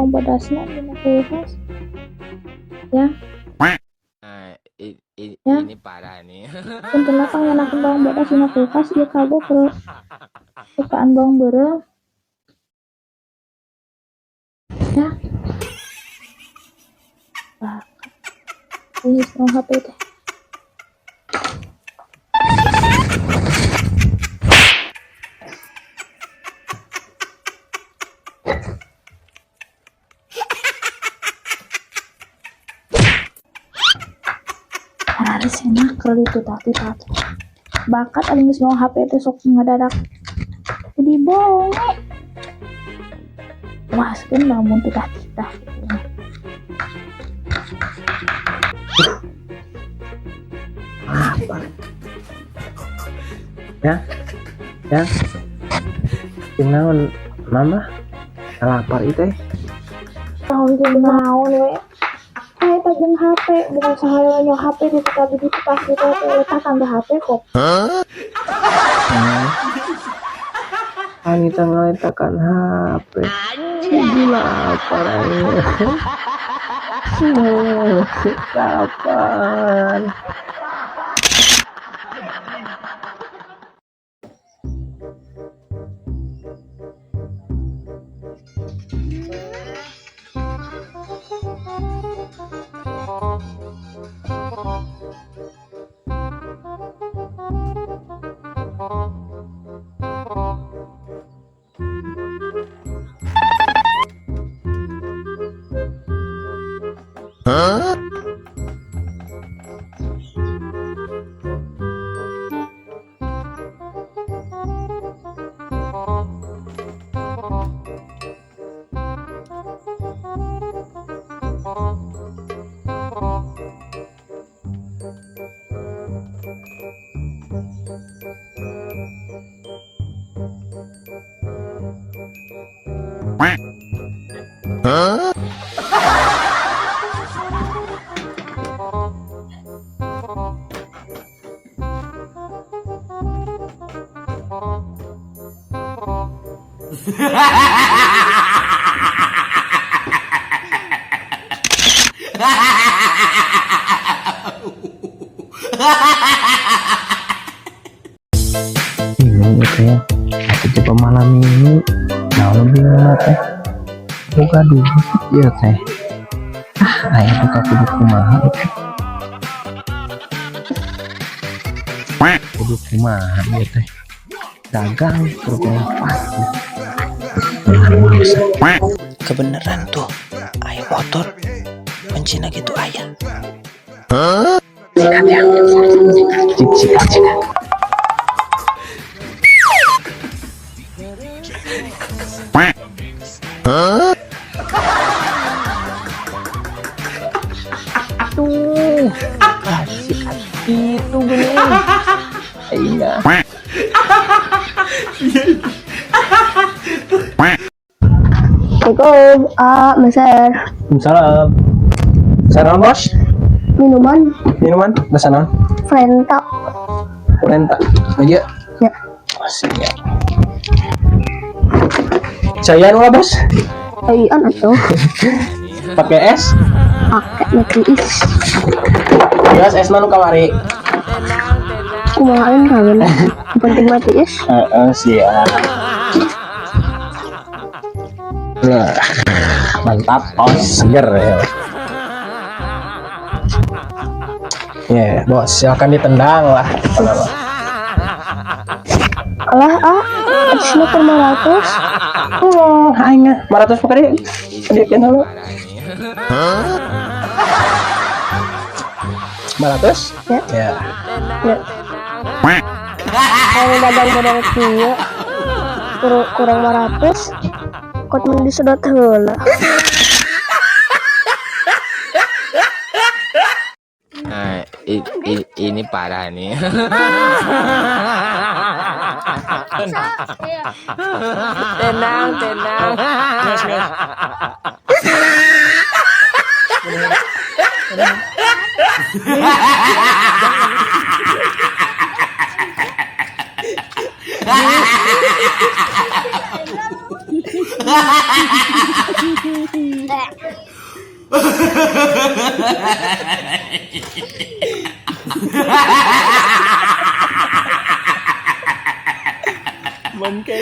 Bawang bodasna dina kulkas. Ya. Nah, Ya. ini parah nih. Punten pangnyandakkeun bawang bodas dina kulkas ieu kagok keur bukaan bawang beureum. Ya. Wah. Ini HP teh. Harus enak kalau itu tati tati. Bakat aing geus mau HP teh sok ngadadak. Jadi bonge. Wah, sekian lamun titah titah gitu. Apa? Ya, ya. Kunaon mama? Lapar itu eh. Naon jeung naon we. Eta jeung HP, bukan saha nya HP di tadi di tas di teh letakan teh HP kok. Anita ngaletakan HP. Jadi lapar aing. Kapan? Bingung itu ya. Aku coba malam ini. Nah, bingung teh. Boga duit ya teh. Ah, aya buka kudu kumaha itu. Kudu kumaha ieu teh. Dagang terus pas. Kebeneran tuh, ayo motor, kuncina gitu ayah. Sikat ya. Sikat, sikat. Aduh, sikat itu gini. Iya. Assalamualaikum, ah, Meser. Salam. Salam bos. Minuman. Minuman, pesan naon? Frenta. Frenta. Aja. Ya. Masih ya. Caian lah bos. Caian atuh. Pakai es? Pakai mati is. Jelas es mah nu kamari. Kumaha kangen. Penting mati is. Heeh, siap. Nah, mantap, bos, seger ya. Ya, bos, silakan ditendang lah. Alah, ah, esna per 500. Oh, aing 500 pokoknya. Dia kenal lo. 500? Ya. Ya. Ya. Kalau dagang-dagang kieu kurang 500, kot mun disedot heula. Nah, ini parah nih. Tenang, tenang. Bangke.